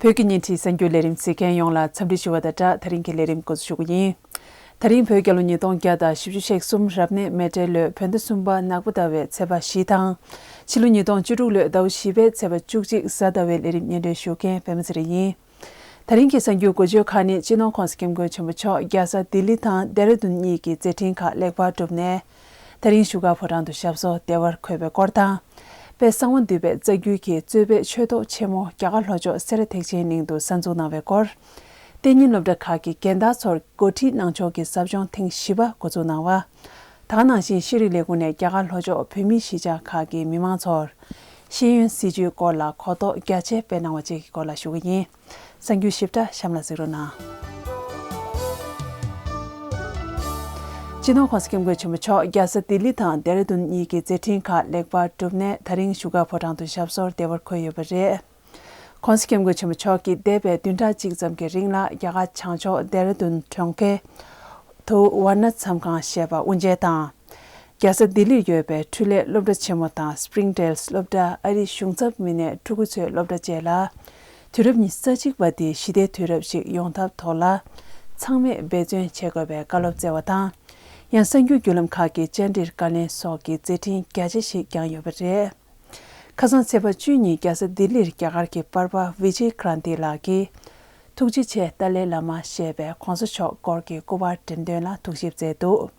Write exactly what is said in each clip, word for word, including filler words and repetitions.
བོད་ཀྱི་བརྙན་འཕྲིན་གསར་འགྱུར་ལས་རིམ་གཟིགས་མཁན་ཡོངས་ལ་འཚམས་འདྲི་ཞུ་བ་དང་སྦྲགས། ད་རིང་གི་ལས་རིམ་འགོ་འཛུགས་ཞུ་གི་ཡིན། ད་རིང་བོད་རྒྱལ་ལོ་ཉིས་སྟོང་བརྒྱ་དང་བཞི་བཅུ་ཞེ་གསུམ་རབ་གནས་མེ་སྤྲེལ་ལོའི་བོད་ཟླ་གསུམ་པ་ནག་པོ་ཟླ་བའི་ཚེས་པ་བཞི་དང་། ཕྱི་ལོ་ཉིས་སྟོང་བཅུ་དྲུག་ལོའི་ཟླ་བ་བཞི་པའི་ཚེས་པ་བཅུ་གཅིག་གཟའ་ཟླ་བའི་ལས་རིམ་སྙན་སྒྲོན་ཞུ་མཁན་པད་མ་ཚེ་རིང་ཡིན། ད་རིང་གི་གསར་འགྱུར་འགོ་བརྗོད་ཁག་ནི། སྤྱི་ནོར་༸གོང་ས་༸སྐྱབས་མགོན་ཆེན་པོ་མཆོག་རྒྱལ་ས་ལྡི་ལི་དང་ལྡེ་ར་ལྡུན་གཉིས་ཀྱི་མཛད་འཕྲིན་ཁག་ལེགས་པར་གྲུབ་ནས། ད་རིང་བཞུགས་སྒར་ཕོ་བྲང་དུ་ཞབས་སོར་བདེ་བར་འཁོད་པའི་སྐོར་དང་། དཔལ་གསང་བ་འདུས་པའི་རྩ་རྒྱུད་ཀྱི་གཙོས་པའི་ཆོས་ཐོག་ཆེན་མོ་རྒྱ་གར་ལྷོ་ཕྱོགས་སེ་ར་ཐེག་ཆེན་གླིང་དུ་གསར་འཛུགས་གནང་བའི་སྐོར། གཏན་ཉིན་སློབ་གྲྭ་ཁག་གི་རྒན་བདག་ཚོར་འགོ་ཁྲིད་གནང་ཕྱོགས་ཀྱི་ཟབ་སྦྱོང་ཐེངས་བཞི་པ་འགོ་འཛུགས་གནང་བ། ད་ག་ནང་བཞིན་ཤེས་རིག་ལས་ཁུངས་ནས་རྒྱ་གར་ལྷོ་ཕྱོགས་བོད་མིའི་གཞིས་ཆགས་ཁག་གི་མི་མང་ཚོར་ཤེས་ཡོན་སྲིད་བྱུས་སྐོར་ལ་གོ་རྟོགས་རྒྱ་ཆེ་སྤེལ་གནང་བ་བཅས་ཀྱི་སྐོར་ལ་ཞུ་གི་ཡིན། གསར་འགྱུར་ཞིབ་ཕྲ་གཤམ་ལ་གཟིགས་རོགས་གནང་། སྤྱི་ནོར་༸གོང་ས་༸སྐྱབས་མགོན་ཆེན་པོ་མཆོག་རྒྱལ་ས་ལྡི་ལི་དང་ལྡེ་ར་ལྡུན་གཉིས་ཀྱི་མཛད་འཕྲིན་ཁག་ལེགས་པར་གྲུབ་ནས། ད་རིང་བཞུགས་སྒར་ཕོ་བྲང་དུ་ཞབས་སོར་བདེ་བར་འཁོད་ཡོད་པ་རེད། ༸གོང་ས་༸སྐྱབས་མགོན་ཆེན་པོ་མཆོག་གིས་འདས་པའི་བདུན་ཕྲག་གཅིག་ཙམ་གྱི་རིང་ལ་རྒྱ་གར་བྱང་ཕྱོགས་ལྡེ་ར་ལྡུན་གྲོང་ཁྱེར་དུ་ཝར་ན་མཚམས་ཁང་ཞེས་པ་དབུ་འབྱེད་དང་། རྒྱལ་ས་ལྡི་ལིར་ཡོད་པའི་འཕྲུལ་ལས་སློབ་གྲྭ་ཆེན་མོ་དང་སྤྲིང་ཌེལ་སློབ་གྲྭ། ཨ་རིའི་གཞུང་ཚབ་མི་སྣས་ཕྲུ་གུ་ཚོའི་སློབ་གྲྭ་བཅས་ལ། དུས་རབས་ཉི་ཤུ་རྩ་གཅིག་པ་འདིའི་ཞི་བདེའི་དུས་རབས་ཤིག་ཡོང་ཐབས་ཐོག་ལ། ཚང་མས་འབད་བརྩོན་བྱེད་དགོས་པའི་བཀའ་སློབ་སྩལ་བ་དང་། ཡང་གསར་འགྱུར་བརྒྱུད་ལམ་ཁག་གི་བཅར་འདྲིར་བཀའ་ལན་སོགས་ཀྱི་མཛད་འཕྲིན་རྒྱ་ཆེ་ཞིག་བསྐྱངས་ཡོད་པ་རེད། ཁ་སང་ཚེས་པ་བཅུ་ཉིན་རྒྱལ་ས་ལྡི་ལིར་རྒྱ་གར་གྱི་པར་པ་ཝི་ཇེ་ཀྲན་ཏི་ལགས་ཀྱིས། ཐུགས་རྗེ་ཆེ་ཏཱ་ལའི་བླ་མ་ཞེས་པའི་༸གོང་ས་མཆོག་སྐོར་གྱི་སྐུ་པར་འགྲེམས་སྟོན་ལ་ཐུགས་ཞིབ་མཛད་འདུག།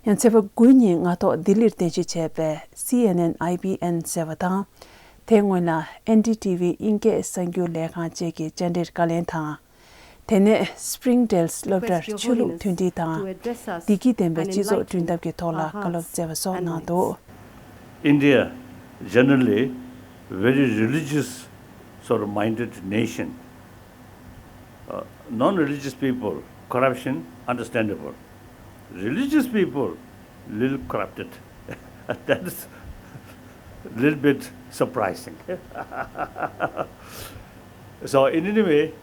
ཡང་ཚེས་པ་དགུ་ཉིན་སྔ་ཐོག་ལྡི་ལིར་རྟེན་གཞི་བྱས་པའི་སི་ཨེན་ཨེན་ཨའི་བི་ཨེན་ཟེར་བ་དང་། དེ་སྔོན་ལ་ཨེན་ཌི་ཊི་ཝི་དབྱིན་སྐད་གསར་འགྱུར་ལས་ཁང་བཅས་ཀྱི་བཅར་འདྲིར་བཀའ་ལན་དང་། དེ་ནས་སྤྲིང་ཌེལ་སློབ་གྲྭར་ཆོས་ལུགས་མཐུན་སྒྲིལ་དང་བདེ་སྐྱིད་ལྡན་པའི་སྤྱི་ཚོགས་བསྐྲུན་ཐབས་ཀྱི་ཐོག་ལ་བཀའ་སློབ་སྩལ་བ་སོགས་གནང་འདུག། India, generally, very religious sort of minded nation. Uh, non-religious people, corruption, understandable. Religious people, little corrupted. That is a little bit surprising. So, in any way,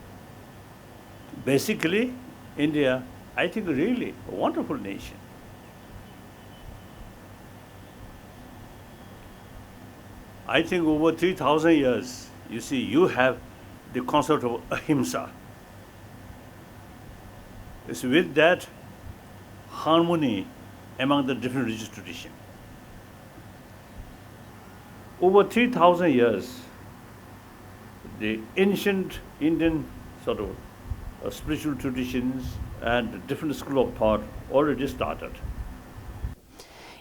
basically, India, I think, really a wonderful nation. I think over three thousand years, you see, you have the concept of ahimsa. It's with that harmony among the different religious tradition. Over three thousand years, the ancient Indian sort of, uh, spiritual traditions and different school of thought already started.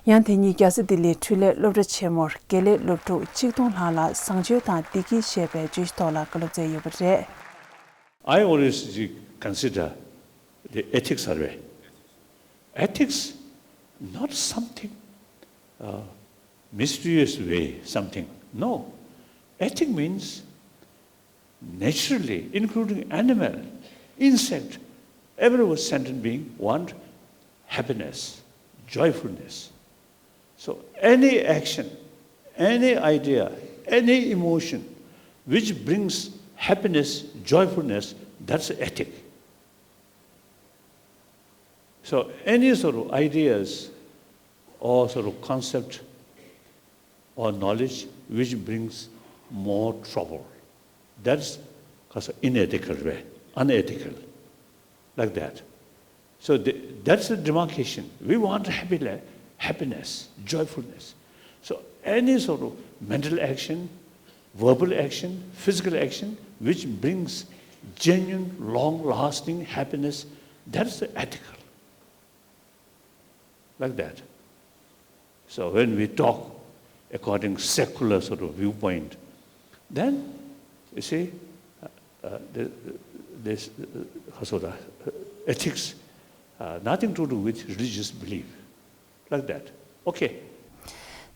ཡང་དེ་ཉིན་རྒྱལ་ས་ལྡི་ལིའི་འཕྲུལ་ལས་སློབ་གྲྭ་ཆེན་མོར་དགེ་ལས་སློབ་ཕྲུག་ཆིག་སྟོང་ལྷག་ལ་བཟང་སྤྱོད་དང་བདེ་སྐྱིད་ཞེས་པའི་བརྗོད་གཞི་ཐོག་ལ་བཀའ་སློབ་སྩལ་ཡོད་པ་རེད། I always consider the ethics are ethics, not something, uh, mysterious way, something. No. Ethic means naturally, including animal, insect, every sentient being want happiness, joyfulness. So any action, any idea, any emotion which brings happiness, joyfulness, that's ethic. So any sort of ideas or sort of concept or knowledge which brings more trouble, that's called unethical way, unethical, like that. So the, that's the demarcation. We want happy life, happiness, joyfulness. So any sort of mental action, verbal action, physical action, which brings genuine, long-lasting happiness, that's the ethical. Like that. So when we talk according secular sort of viewpoint, then you see, uh, uh, the, this, uh, sort of, uh, ethics, uh, nothing to do with religious belief. Like that. Okay.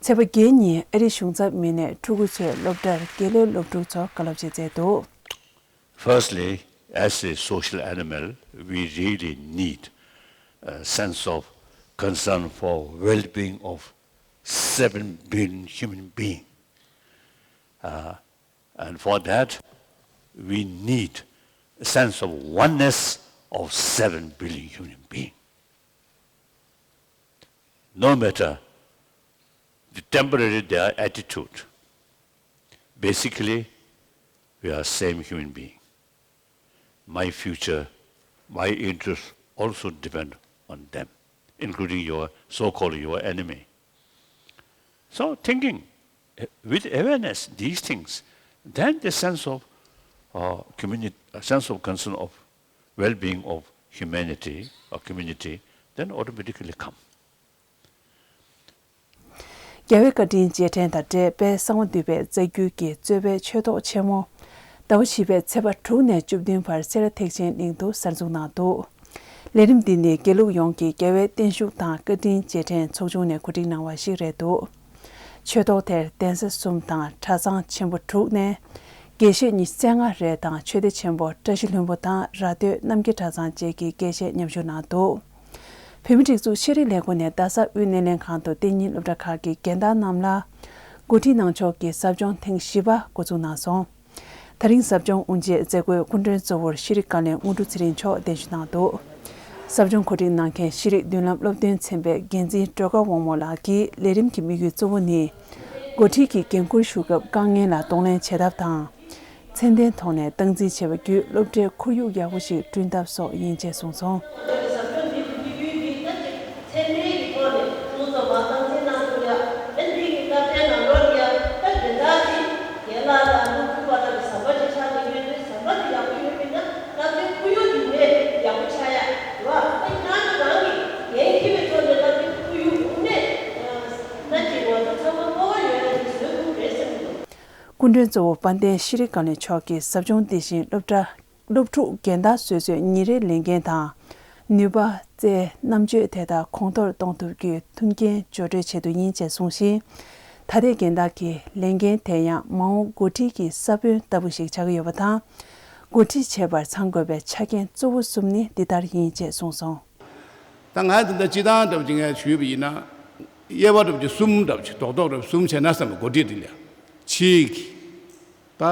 ཚེས་པ་བརྒྱད་ཉིན་ཨ་རིའི་གཞུང་ཚབ་མི་སྣས་ཕྲུ་གུ་ཚོའི་སློབ་གྲྭར་དགེ་ལས་སློབ་ཕྲུག་ཚོར་བཀའ་སློབ་ཅིག་སྩལ་འདུག། Firstly, as a social animal, we really need a sense of concern for well-being of seven billion human beings. Uh, and for that, we need a sense of oneness of seven billion human beings. No matter the temporary their attitude, basically, we are same human being. my future, my interests also depend on them, including your so-called your enemy. So thinking, uh, with awareness, these things, then the sense of uh, community, a sense of concern of well-being of humanity or community, then automatically come. རྒྱལ་བའི་བཀའ་དྲིན་རྗེས་དྲན་དང་འབྲེལ་དཔལ་གསང་བ་འདུས་པའི་རྩ་རྒྱུད་ཀྱི་གཙོས་པའི་ཆོས་ཐོག་ཆེན་མོ། ཟླ་བ་བཞི་པའི་ཚེས་པ་དྲུག་ནས་བཅུ་བདུན་བར་སེ་ར་ཐེག་ཆེན་གླིང་དུ་གསར་འཛུགས་གནང་འདུག་ལས་རིམ་འདི་ནི་དགེ་ལུགས་ཡོངས་ཀྱི་རྒྱལ་བའི་བརྟན་བཞུགས་དང་བཀའ་དྲིན་རྗེས་དྲན་ཚོགས་ཆུང་ནས་གོ་སྒྲིག་གནང་བ་ཞིག་རེད་འདུག་ཆོས་ཐོག་དེར་གདན་ས་གསུམ་དང་གྲྭ་ཚང་ཆེན་པོ་དྲུག་ནས་དགེ་བཤེས་ཉི་ཤུ་རྩ་ལྔ་རེ་དང་ཆོས་སྡེ་ཆེན་པོ་བཀྲ་ཤིས་ལྷུན་པོ་དང་ར་སྟོད་རྣམ་རྒྱལ་གྲྭ་ཚང་བཅས་ཀྱི་དགེ་བཤེས་མཉམ་ཞུགས་གནང་འདུག་བོད་མིའི་སྒྲིག་འཛུགས་ཤེས་རིག་ལས་ཁུངས་ནས་རྡ་ས་དབུས་སྣེ་ལེན་ཁང་དུ་གཏན་ཉིན་སློབ་གྲྭ་ཁག་གི་རྒན་བདག་རྣམས་ལ་འགོ་ཁྲིད་གནང་ཕྱོགས་ཀྱི་ཟབ་སྦྱོང་ཐེངས་བཞི་པ་འགོ་འཛུགས་གནང་སོང་། དེ་རིང་ཟབ་སྦྱོང་དབུ་འབྱེད་མཛད་སྒོའི་སྐུ་མགྲོན་གཙོ་བོར་ཤེས་རིག་བཀའ་བློན་དངོས་གྲུབ་ཚེ་རིང་མཆོག་གདན་ཞུ་གནང་འདུག་ཟབ་སྦྱོང་གོ་སྒྲིག་གནང་མཁན་ཤེས་རིག་མདུན་ལམ་སློབ་སྟོན་ཚན་པའི་འགན་འཛིན་སྒྲོལ་དཀར་དབང་མོ་ལགས་ཀྱིས་ལས་རིམ་གྱི་དམིགས་ཡུལ་གཙོ་བོ་ནི། འགོ་ཁྲིད་ཀྱི་འགན་འཁུར་ཞུ་སྐབས་དཀའ་ངལ་ལ་གདོང་ལེན་བྱེད་ཐབས་དང་། ཚད་ལྡན་ཐོག་ནས་སྟངས་འཛིན་བྱས་པ་བརྒྱུད་སློབ་གྲྭའི་ཁོར་ཡུག་ཡག་པོ་ཞིག་བསྐྲུན་ཐབས་སོགས་ཡིན་ཅེས་གསུངས་སོང་། སྐུ་མགྲོན་གཙོ་བོ་དཔལ་ལྡན་ཤེས་རིག་བཀའ་བློན་མཆོག་གིས་ཟབ་སྦྱོང་འདི་བཞིན་སློབ་གྲྭ་སློབ་ཕྲུག་རྒན་བདག་སོ་སོའི་ཉིན་རེའི་ལས་འགན་དང་། ནུས་པ། རྩལ། རྣམ་དཔྱོད་དེ་དག་གོང་མཐོར་གཏོང་ཐབས་ཀྱི་མཐུན་རྐྱེན་སྦྱོར་སྤྲོད་ཆེད་དུ་ཡིན་ཅེས་གསུངས་ཤིང་། ད་ལྟའི་རྒན་བདག་གི་ལས་འགན་དེ་ཡང་མ་འོངས་འགོ་ཁྲིད་ཀྱི་ས་བོན་ལྟ་བུ་ཞིག་ཆགས་ཀྱི་ཡོད་པ་དང་། འགོ་ཁྲིད་བྱེད་པར་ཚང་དགོས་པའི་ཆ་རྐྱེན་གཙོ་བོ་གསུམ་ནི་འདི་ལྟར་ཡིན་ཅེས་གསུངས་སོང་། ད་ང་འདི་འདྲ་སྤྱི་བཏང་འདྲ་བ་ཅིག་ངས་ཞུས་པ་ཡིན་ན། དབྱེ་བ་འདྲ་བ་ཅིག་གསུམ་འདྲ་བ་ཅིག་རྡོག་རྡོག་འདྲ་བ་གསུམ་བྱས་ན་བསམ་པ་འགོ་ཁྲིད་འདི་ལ། ཕྱིའི་གི་ད་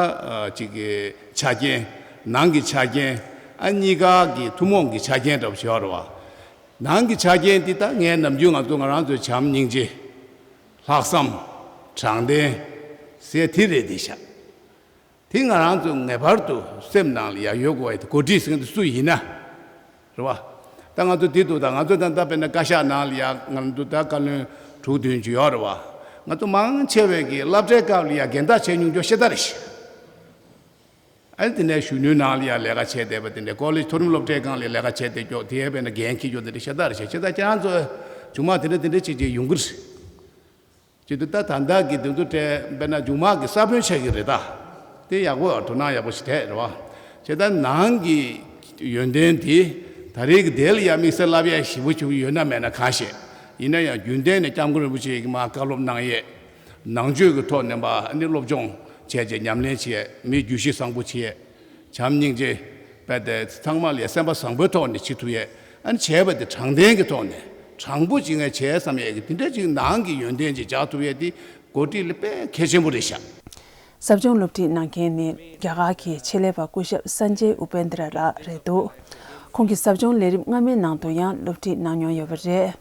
ཅིག་གི་ཆ་རྐྱེན། ནང་གི་ཆ་རྐྱེན། ཨ་གཉིས་ཀ་གི་ཐུན་མོང་གི་ཆ་རྐྱེན་འདྲ་བ་ཅིག་ཡོད་རེད་བ། ནང་གི་ཆ་རྐྱེན་འདི་ད་ངས་ནམ་རྒྱུན་ང་ཚོ་ང་རང་ཚོའི་བྱམས་སྙིང་རྗེ། ལྷག་བསམ། དྲང་བདེན། ཟེར་དེ་རེད་འདི་ཤག་དེ་ང་རང་ཚོ་ངེས་པར་དུ་སེམས་ནང་ལ་ཡ་ཡོད་དགོས་ཡ་དེ་འགོ་ཁྲིད་ཟེར་མཁན་དེ་སུ་ཡིན་ན། རེད་བ། ད་ང་ཚོ་འདི་འདུག་ད་ང་ཚོ་ད་ལྟ་དཔེར་ན་བཀའ་ཤག་ནང་ལ་ཡ་ང་ཚོ་ད་བཀའ་བློན་དྲུག་བདུན་ཅིག་ཡོད་རེད་བ། ང་ཚོ་མང་ཆེ་བས་ཀྱི་སློབ་གྲྭའི་སྐབས་ལ་ཡ་རྒན་བདག་བྱས་མྱོང་ཀྱོག་ཤ་སྟག་རེད་ཤག་ཨ་ནི་དེ་ནས་གཞོན་ནུའི་ནང་ལ་ཡ་ལས་ཀ་བྱས་བསྡད་པ་དེ་འདྲ་ཀོ་ལེཇ་མཐོ་རིམ་སློབ་གྲྭའི་སྒང་ལ་ལས་ཀ་བྱས་བསྡད་ཀྱོག་དེ་ཡས་དཔེར་ན་འགན་འཁྱེར་ཀྱོག་དེ་འདྲ་ཤ་སྟག་རེད་ཤག་བྱས་ཙང་ཁྱེད་རང་ཚོ་མཇུག་མ་དེ་འདྲ་དེ་འདྲ་བྱས་བྱས་ཡོང་གི་རེད། ཅི་སྟེ་ད་ད་ལྟ་གི་དེ་ཚོ་སྤྲད་དཔེར་ན་མཇུག་མ་གི་ས་བོན་ཆགས་ཀྱི་རེད་ད། དེ་ཡག་པོ་དོ་སྣང་ཡག་པོ་ཞིག་སྤྲད་རེད་བ། བྱས་ད་ནང་གི་ཡོན་ཏན་དེ་ད་རེས་ཀྱི་དེ་ལ་ཡ་དམིགས་བསལ་བསླབ་ཡ་ཞིབ་པོ་ཞིག་ཡོད་ན་མེད་ན་གང་ཤེས། ཡིན་ན་ཡང་རྒྱུན་གཏན་ནས་སྐྱབས་མགོན་རིན་པོ་ཆེ་གིས་མར་བཀའ་སློབ་གནང་ཡས། ནང་ཆོས་ཀྱི་ཐོག་ནས་མར་ཨ་ནི་སློབ་སྦྱོང་བྱས་རྗེས་ཉམས་ལེན་བྱས་མི་རྒྱུད་གཤིས་བཟང་པོ་བྱས། བྱམས་སྙིང་རྗེ། དཔེ་དེ་ཚང་མ་ལ་སེམས་པ་བཟང་པོའི་ཐོག་ནས་བྱེད་ཐུབ་ཡས། ཨ་ནི་བྱས་པ་དེ་དྲང་བདེན་གྱི་ཐོག་ནས་དྲང་པོ་ཅིག་ངས་བྱས་བསམ་ཡས་ཀྱི་དེ་འདྲ་ཅིག་ནང་གི་ཡོན་ཏན་ཅིག་འཇགས་ཐུབ་ཡས་དེ་འགོ་ཁྲིད་ལ་དཔེ་གལ་ཆེན་པོ་རེད་ཤག་ཟབ་སྦྱོང་སློབ་ཁྲིད་གནང་མཁན་ནི་རྒྱ་གར་གྱི་ཆེད་ལས་པ་སྐུ་ཞབས་སན་ཇེ་ཨུ་པེན་དྲ་ལགས་རེད་འདུག་ཁོང་གིས་ཟབ་སྦྱོང་ལས་རིམ་སྔ་མའི་ནང་དུ་ཡང་སློབ་ཁྲིད་གནང་མྱོང་ཡོད་པ་རེད།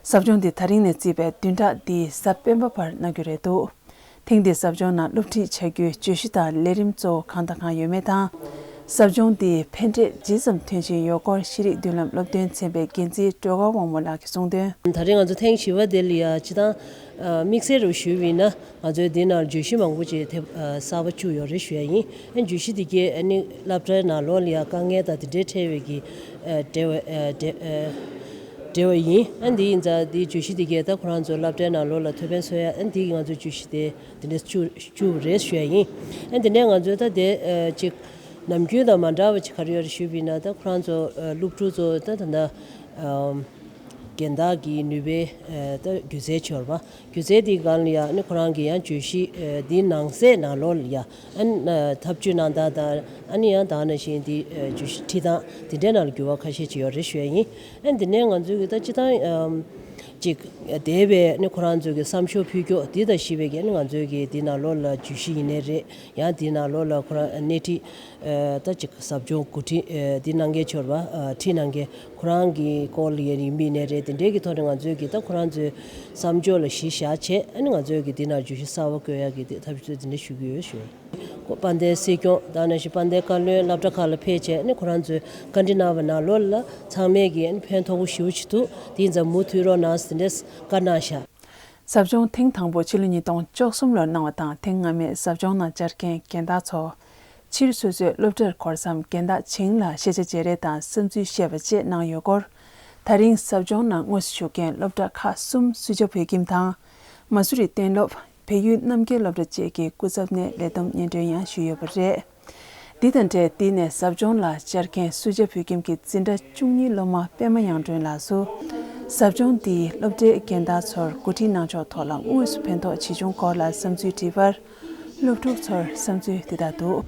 ཟབ་སྦྱོང་འདི་ད་རིང་ནས་བརྩིས་པའི་བདུན་ཕྲག་འདིའི་གཟའ་སྤེན་པ་བར་གནང་རྒྱུ་རེད་འདུག་ཐེངས་འདིའི་ཟབ་སྦྱོང་ནང་སློབ་ཁྲིད་བྱ་རྒྱུའི་བརྗོད་གཞི་དང་ལས་རིམ་གཙོ་བོ་གང་དང་གང་ཡོད་མེད་དང་། ཟབ་སྦྱོང་འདིའི་ཕན་འབྲས་ཇི་ཙམ་ཐོན་བཞིན་ཡོད་སྐོར་ཤེས་རིག་མདུན་ལམ་སློབ་སྟོན་ཚན་པའི་འགན་འཛིན་སྒྲོལ་དཀར་དབང་མོ་ལགས་ཀྱིས་གསུངས་དོན། ད་རེས་ང་ཚོ་ཐེངས་བཞི་པ་དེ་ལ་ཡ་སྤྱི་བཏང་དམིགས་བསལ་རུ་ཞུས་པ་ཡིན་ན་ང་ཚོའི་འདི་ནང་བརྗོད་གཞི་མང་པོ་ཅིག་དེབ་གསར་པ་བཅུག་ཡོད་རེད་ཞུ་ཡ་ཡིན། ཨ་བརྗོད་གཞི་འདི་གས་ཨ་ནི་སློབ་གྲྭའི་ནང་ལོགས་ལ་ཡ་དཀའ་ངལ་དང་དེ་འདྲའི་འཕྲད་པའི་གི་འབྲེལ་བ་འབྲེལ་བ་ཡིན། ཨ་འདི་ཡིན་ཙང་འདིའི་བརྗོད་གཞི་འདི་གས་ད་ཁོ་རང་ཚོའི་སློབ་གྲྭའི་ནང་ལོགས་ལ་ཐུགས་ཕན་གསོ་ཡ་ཨ་འདི་གི་ང་ཚོའི་བརྗོད་གཞི་དེ་དེ་འདྲ་བཅུག་བཅུག་རེད་ཞུ་ཡ་ཡིན། ཨ་འདི་ནས་ང་ཚོས་ད་དེ་ཅིག་ནམ་རྒྱུན་དང་མ་འདྲ་བ་ཅིག་ག་རེ་ཡོད་རེད་ཞུས་པ་ཡིན་ན་ད་ཁོ་རང་ཚོ་སློབ་ཕྲུག་ཚོ་ད་ད་ད་རྒན་བདག་གི་ནུས་པའི་ད་སྒྱུ་རྩལ་ཆེ་བ་རེད་པ། སྒྱུ་རྩལ་འདིའི་སྒང་ལ་ཡ་ཨ་ནི་ཁོ་རང་གི་ཡང་བརྗོད་གཞི་འདིའི་ནང་གསེས་ནང་ལོགས་ལ་ཡ་ཨ་ནི་ཐབས་ཇུས་གནང་སྟངས་དང་ཨ་ནི་ཡང་ད་ནང་བཞིན་འདི་བརྗོད་གཞི་ཁྲིད་སྟངས་འདི་འདྲའི་ནང་ལ་འགྱུར་བ་ཁ་ཤས་ཅིག་ཡོད་རེད་ཞུ་ཡ་ཡིན། ཨ་འདི་ནས་ང་ཚོས་གི་ད་སྤྱི་བཏང་ཅིག་འདས་པའི་ནི་ཁོ་རང་ཚོའི་གི་བསམ་ཤོག་ཕུལ་རྒྱུ་འདི་དང་བཞི་པའི་གི་ནི་ང་ཚོའི་གི་འདི་ནང་ལོགས་ལ་བརྗོད་གཞི་ཡིན་ནའི་རེད། ཡང་འདི་ནང་ལོགས་ལ་ཁོ་རང་སྣེ་ཁྲིད་ད་ཅིག་ཟབ་སྦྱོང་གོ་སྒྲིག་འདི་གནང་མཁན་ཆོར་བ་ཁྲིད་གནང་མཁན་ཁོ་རང་གི་སྐོར་ལ་ཡིན་པའི་ནའི་རེད། དེ་འདྲའི་གི་ཐོག་ནས་ང་ཚོའི་གི་ད་ཁོ་རང་ཚོའི་བསམ་ཕྱོགས་ལ་གཞི་བཞག་བྱས་ཨ་ནི་ང་ཚོའི་གི་འདི་ནང་བརྗོད་གཞི་གསར་བ་བཀོད་ཡག་གི་འདི་ཐབས་ཤེས་ཚོད་འདི་འདྲ་ཞུ་གི་ཡོད་ཞུ། དཔལ་ལྡན་སྲིད་སྐྱོང་དང་ནང་བཞིན་དཔལ་ལྡན་བཀའ་བློན་སློབ་གྲྭ་ཁག་ལ་ཕེབས་བྱས་ནས་ཁོ་རང་ཚོས་བཀའ་འདྲི་གནང་བ་ནང་ལོགས་ལ་ཚང་མས་ཀྱིས་ཕན་ཐོགས་པོ་ཞེ་པོ་ཅིག་འདུག་དེ་ཡིན་ཙང་མུ་མཐུད་རོགས་གནང་ཟེར་ནས་བཀའ་གནང་བཞག་ཟབ་སྦྱོང་ཐེངས་དང་པོ་ཕྱི་ལོ་ཉིས་སྟོང་བཅུ་གསུམ་ལོར་གནང་བ་དང་། ཐེངས་སྔ་མའི་ཟབ་སྦྱོང་ནང་བཅར་མཁན་རྒན་བདག་ཚོ། ཕྱིར་སོ་སོའི་སློབ་གྲྭར་འཁོར་མཚམས་རྒན་བདག་བྱིངས་ལ་ཤེས་བྱ་བརྗེ་རེས་དང་བསམ་ཚུལ་བཤད་པ་བཅས་གནང་ཡོད་སྐོར། ད་རིང་ཟབ་སྦྱོང་ནང་དངོས་སུ་ཞུགས་མཁན་སློབ་གྲྭ་ཁག་གསུམ་སུ་ཇཱ་བོད་ཁྱིམ་དང་། མ་སུ་རི་གཏན་སློབ། བལ་ཡུལ་རྣམ་རྒྱལ་སློབ་གྲྭ་བཅས་ཀྱི་སྐུ་ཚབ་ནས་ལས་བསྡོམས་སྙན་སྒྲོན་ཡང་ཞུས་ཡོད་པ་རེད། འདི་དང་འབྲེལ་འདི་ནས་ཟབ་སྦྱོང་ལ་བཅར་མཁན་སུ་ཇཱ་བོད་ཁྱིམ་གྱི་འཛིན་གྲྭ་བཅུ་གཉིས་སློབ་མ་པད་མ་དབྱངས་སྒྲོན་ལགས་སུ། ཟབ་སྦྱོང་འདིའི་སློབ་གྲྭའི་རྒན་བདག་ཚོར་གོ་སྒྲིག་གནང་ཕྱོགས་ཐོག་ལ་དངོས་སུ་ཕན་ཐོགས་ཇི་བྱུང་སྐོར་ལ་བསམ་ཚུལ་དྲིས་པར། སློབ་ཕྲུག་ཚོར་བསམ་ཚུལ་འདི་ལྟར་འདུག་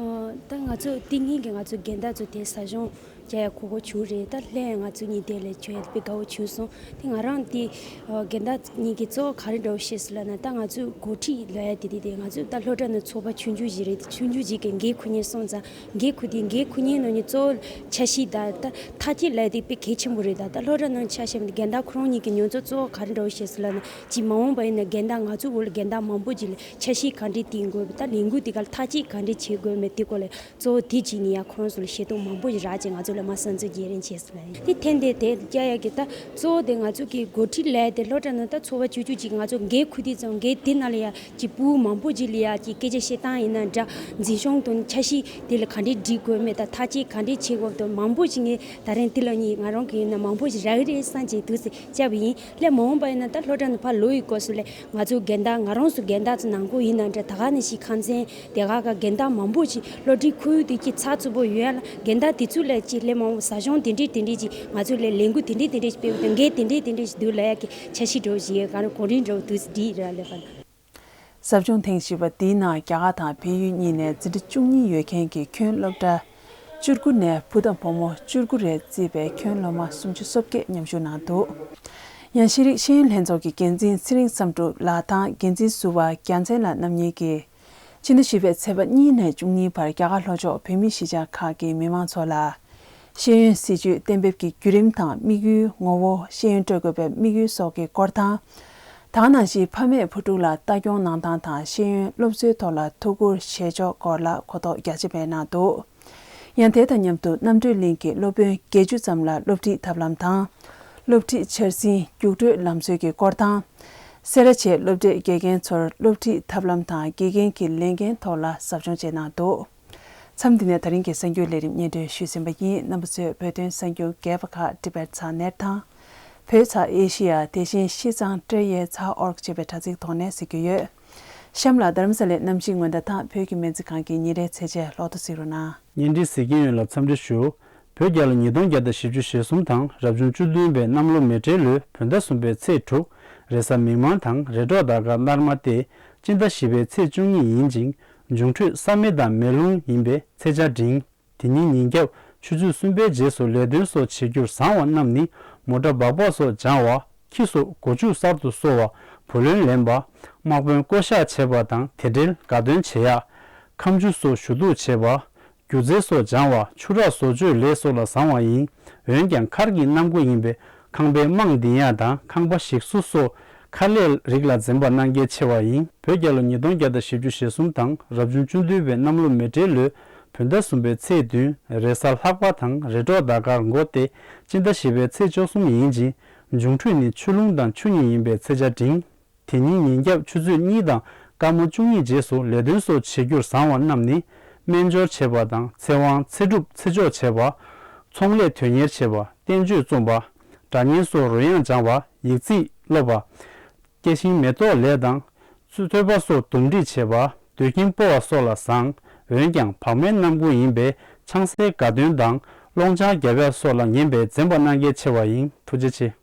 ཨ། ད་ང་ཚོ་དེ་སྔོན་གྱི་ང་ཚོ་རྒན་བདག་ཚོ་དེ་ཟབ་སྦྱོང་རྒྱག་ཡ་གོ་སྐབས་བྱུང་རེད། ད་སླད་ང་ཚོ་གཉིས་དེ་ལ་བྱོན་ཡ་དཔེ་དགའ་བོ་བྱུང་སོང་། དེ་ང་རང་དེ་ཨ་རྒན་བདག་གཉིས་ཀྱི་གཙོ་བོ་ག་རེ་འདྲ་བོ་བཤད་སོང་ལབ་ན། ད་ང་ཚོས་འགོ་ཁྲིད་ལབ་ཡ་དེ་དེ་དེ་ང་ཚོས་ད་སློབ་གྲྭ་ནང་ཚོགས་པ་ཆུང་ཆུང་ཞིག་རེད། དེ་ཆུང་ཆུང་ཞིག་གི་འགན་འཁུར་མཁན་སོང་ཙང་། འགན་འཁུར་དེ་འགན་འཁུར་མཁན་ནང་ནས་གཙོ་བོ་འཆར་གཞི་དང་ད་ཐག་གཅོད་ལབ་ཡ་དེ་དཔེ་གལ་ཆེན་པོ་རེད། ད་ད་སློབ་གྲྭ་ནང་ཆ་བཞག་པ་ན་རྒན་བདག་ཁོ་རང་གཉིས་ཀྱི་མྱོང་ཚོར་གཙོ་བོ་ག་རེ་འདྲ་བོ་བཤད་སོང་ལབ་ན། ཅིག་མ་འོངས་པ་ཡིན་ན་རྒན་བདག་ང་ཚོ་འོག་ལ་རྒན་བདག་མང་པོ་ཅིག་ལ་འཆར་གཞི་ག་འདྲས་བཏིང་དགོས། ད་ལས་འགུལ་དེ་ག་ལ་ཐག་གཅོད་ག་འདྲས་བྱེད་དགོས་མེད་དེ་སྐོར་ལ་གཙོ་བོ་དེ་གཅིག་ནས་ཡ་ཁོ་རང་ཚོ་ལ་ཤེས་རྟོགས་མང་པོ་ཞིག་རག་བྱས་ང་ཚོ་ལ་མར་བསམ་ཚུལ་བརྗེ་རེས་བྱས་སོང་ལབ་ཡིན། དེ་ཐེངས་དེ་དེ་རྒྱག་ཡ་གི་ད་གཙོ་བོ་དེ་ང་ཚོ་གི་འགོ་ཁྲིད་ལས་དེ་སློབ་གྲྭ་ནང་ད་ཚོགས་པ་ཆུང་ཆུང་ཅིག་ང་ཚོ་འགན་འཁུར་དུས་ཙམ་འགན་དེ་ནང་ལ་ཡ་ཅིག་ཕྲུ་གུ་མང་པོ་ཅིག་ལ་ཡ་ཅིག་སྐད་ཆ་བཤད་སྟངས་ཡིན་ན་འདྲ། འཛིན་སྐྱོང་དང་འཆར་གཞི་དེ་ལ་ག་འདྲས་སྒྲིག་དགོས་མེད། ད་ཐག་གཅོད་ག་འདྲས་བྱེད་དགོས་དང་མང་པོ་ཞིག་ངས་ད་རིང་འདི་ལ་ནི་ང་རང་གི་ཡིན་ན་མང་པོ་ཞིག་རག་གི་རེད་བསམ་བྱས་འདུག་སེ་བཅར་བ་ཡིན། སླད་མ་འོངས་པ་ཡིན་ན་ད་སློབ་གྲྭ་ནང་ཕར་ལོག་ཡི་སྐབས་སུ་ལས་ང་ཚོ་རྒན་བདག་ང་རང་ཚོ་རྒན་བདག་ཚོ་ནང་ཁུལ་ཡིན་ན་འདྲ། ད་ག་ནང་བཞིན་ཁམས་ཚན་དེ་ག་ག་རྒན་བདག་མང་པོ་ཞིག་སློབ་གྲྭའི་ཁུལ་དེ་ཀྱི་ཚགས་ཚུད་པོ་ཡོད་ཡ་ལ་རྒན་བདག་དེ་ཚོ་ལས་ཅིག་སླད་མ་འོངས་ཟབ་སྦྱོང་དེ་འདྲས་དེ་འདྲས་ཅིག་ང་ཚོ་ལས་ལས་འགུལ་དེ་འདྲས་དེ་འདྲས་ཅིག་སྤེལ་བ་དང་འགན་དེ་འདྲས་དེ་འདྲས་ཅིག་འདུག་ལབ་ཡ་གི་འཆར་གཞི་འདྲ་བོ་ཞིག་ཡོད། ག་རེ་གོ་རིམ་འདྲ་བོ་འདུག་སེ་བསྒྲིགས་ར་ལས་པ་ན། ཟབ་སྦྱོང་ཐེངས་བཞི་པ་འདིའི་ནང་རྒྱ་གར་དང་བལ་ཡུལ་གཉིས་ནས་འཛིན་གྲྭ་བཅུ་གཉིས་ཡོད་མཁན་གྱི་ཁྱོན་སློབ་གྲྭ་བཅུ་དགུ་ནས་བུ་དང་བུ་མོ་བཅུ་དགུ་རེ་བརྩིས་པའི་ཁྱོན་སློབ་མ་སུམ་ཅུ་སོ་བརྒྱད་མཉམ་ཞུགས་གནང་འདུག་ཡང་ཤེས་རིག་ཤེས་ཡོན་ལྷན་ཚོགས་ཀྱི་འགན་འཛིན་ཚེ་རིང་བསམ་གྲུབ་ལགས་དང་འགན་འཛིན་ཟུར་པ་རྒྱལ་མཚན་ལགས་རྣམ་གཉིས་ཀྱིས། སྤྱི་ཟླ་བཞི་པའི་ཚེས་པ་གཉིས་ནས་བཅུ་གཉིས་བར་རྒྱ་གར་ལྷོ་ཕྱོགས་བོད་མི་གཞིས་ཆགས་ཁག་གི་མི་མང་ཚོ་ལ། ཤེས་ཡོན་སྲིད་བྱུས་གཏན་འབེབས་ཀྱི་བརྒྱུད་རིམ་དང་དམིགས་ཡུལ་ངོ་བོ། ཤེས་ཡོན་སྤྲོད་དགོས་པའི་དམིགས་ཡུལ་སོགས་ཀྱི་སྐོར་དང་། ད་ག་ནང་བཞིན་ཕ་མས་བུ་ཕྲུག་ལ་ལྟ་སྐྱོང་གནང་སྟངས་དང་ཤེས་ཡོན་སློབ་གསོའི་ཐོག་ལ་ཐུགས་ཁུར་བཞེས་ཕྱོགས་སྐོར་ལ་གོ་རྟོགས་རྒྱ་ཆེ་སྤེལ་གནང་འདུག་ཡང་དེ་དང་མཉམ་དུ་རྣམ་གྲོལ་གླིང་གི་སློབ་དཔོན་བརྒྱད་ཅུ་ཙམ་ལ་སློབ་ཁྲིད་ཐབས་ལམ་དང་། སློབ་ཁྲིད་འཆར་ཟིན་རྒྱུགས་སྤྲོད་ལམ་སྲོལ་གྱི་སྐོར་དང་། སེ་ར་བྱེས་སློབ་གྲྭའི་དགེ་རྒན་ཚོར་སློབ་ཁྲིད་ཐབས་ལམ་དང་དགེ་རྒན་གྱི་ལས་འགན་ཐོག་ལ་ཟབ་སྦྱོང་བྱས་གནང་འདུག་མཚམས་འདི་ནས་ད་རིང་གི་གསར་འགྱུར་ལས་རིམ་སྙན་སྒྲོན་ཞུས་ཟིན་པ་ཡིན། རྣམ་པ་ཚོས་བོད་དོན་གསར་འགྱུར་རྒྱས་པ་ཁག་Tibet ཚགས་ནེར་དང་། བོད་ཚགས་ཨེ་ཤི་ཡ། དེ་བཞིན་ཤིས་ཙང་ཏྲེ་ཡེ་ཚགས་ཨོར་ཅེས་པའི་དྲ་ཚིགས་ཐོག་ནས་གཟིགས་རྒྱུ་ཡོད། གཤམ་ལ་རྡ་རམ་ས་ལའི་གནམ་གཤིས་སྔོན་བརྡ་དང་བོད་ཀྱི་སྨན་རྩིས་ཁང་གི་ཉིན་རེའི་ཚེས་ཆ་ལོག་ཏུ་གཟིགས་རོགས་གནང་། བརྙན་འཕྲིན་གཟིགས་མཁན་ཡོངས་ལ་འཚམས་འདྲི་ཞུ། བོད་རྒྱལ་ལོ་ཉིས་སྟོང་བརྒྱ་དང་བཞི་བཅུ་ཞེ་གསུམ་དང་རབ་བྱུང་བཅུ་བདུན་པའི་གནམ་ལོ་མེ་སྤྲེལ་ལོའི་བོད་ཟླ་གསུམ་པའི་ཚེས་དྲུག་རེས་གཟའ་མིག་དམར་དང་རེས་གྲོགས་ཟླ་སྐར་སྣར་མ་སྟེ། སྤྱི་ཟླ་བཞི་པའི་ཚེས་བཅུ་གཉིས་ཡིན་ཅིང་། འབྱུང་འཕྲོད་ས་མེ་དང་མེ་རླུང་ཡིན་པས་ཚེས་ཆ་འབྲིང་། དེ་ཉིན་ཉིན་རྒྱབ་ཆུ་ཚོད་གསུམ་པའི་རྗེས་སུ་ལས་དོན་སོགས་བྱེད་རྒྱུར་བཟང་བ་རྣམས་ནི། མོ་ཊ་སྦག་སྦག་སོགས་སྦྱང་བ། ཁྱི་སོགས་སྒོ་ཕྱུགས་གསར་དུ་གསོ་བ། བུ་ལོན་ལེན་པ། དམག་དཔོན་བསྐོ་གཞག་བྱེད་པ་དང་དེ་འབྲེལ་དགའ་སྟོན་བྱེད་ཡག་ཁམ་ཆུ་སོགས་ཞུ་གཏུག་བྱེད་པ། སྒྱུ་རྩལ་སོགས་སྦྱང་བ། ཆུ་རགས་བཟོ་བཅོས་ལས་སོགས་ལ་བཟང་བ་ཡིན། འོན་ཀྱང་མཁར་གྱི་གནམ་སྒོ་ཡིན་པས་ཁང་པའི་རྨང་འདིང་ཡག་དང་ཁང་པ་ཞིག་གསོ་སོགས་མཁར་ལས་རིགས་ལ་འཛེམ་པ་གནང་གལ་ཆེ་བ་ཡིན། བོད་རྒྱལ་ལོ་ཉིས་སྟོང་བརྒྱ་དང་བཞི་བཅུ་ཞེ་གསུམ་དང་རབ་བྱུང་བཅུ་བདུན་པའི་གནམ་ལོ་མེ་སྤྲེལ་ལོའི་བོད་ཟླ་གསུམ་པའི་ཚེས་བདུན་རེས་གཟའ་ལྷག་པ་དང་རེས་གྲོགས་ཟླ་སྐར་མགོ་སྟེ། སྤྱི་ཟླ་བཞི་པའི་ཚེས་བཅུ་གསུམ་ཡིན་ཅིང་། འབྱུང་འཕྲོད་ནི་ཆུ་རླུང་དང་ཆུ་གཉིས་ཡིན་པས་ཚེས་ཆ་འབྲིང་། དེ་ཉིན་ཉིན་རྒྱབ་ཆུ་ཚོད་གཉིས་དང་སྐར་མ་བཅུ་གཉིས་རྗེས་སུ་ལས་དོན་སོགས་བྱེད་རྒྱུར་བཟང་བ་རྣམས་ནི། སྨན་སྦྱོར་བྱེད་པ་དང་ཚེ་དབང་ཚེ་སྒྲུབ་ཚེ་ཆོག་བྱེད་པ། ཚོང་ལས་དོན་གཉེར་བྱེད་པ། བསྟན་བཅོས་རྩོམ་པ། སྒྲ་སྙན་སོགས་རོལ་དབྱངས་སྦྱང་བ། ཡིག་རྩིས་སློབ་པ། སྐྱེ་ཤིང་མེ་ཏོག་ལས་དང་། ཐོས་པ་སོགས་འདུམ་འགྲིག་བྱེད་པ། ལྟོས་ཀྱིན་སྤོ་བ་སོགས་ལ་བཟང་། འོན་ཀྱང་བག་མའི་གནམ་སྒོ་ཡིན་པས་ཆང་སའི་དགའ་སྟོན་དང་སློང་ཆང་རྒྱབ་ཡག་སོགས་ལ་ངན་པས་འཛེམ་པ་གནང་གལ་ཆེ་བ་ཡིན། ཐུགས་རྗེ་ཆེ།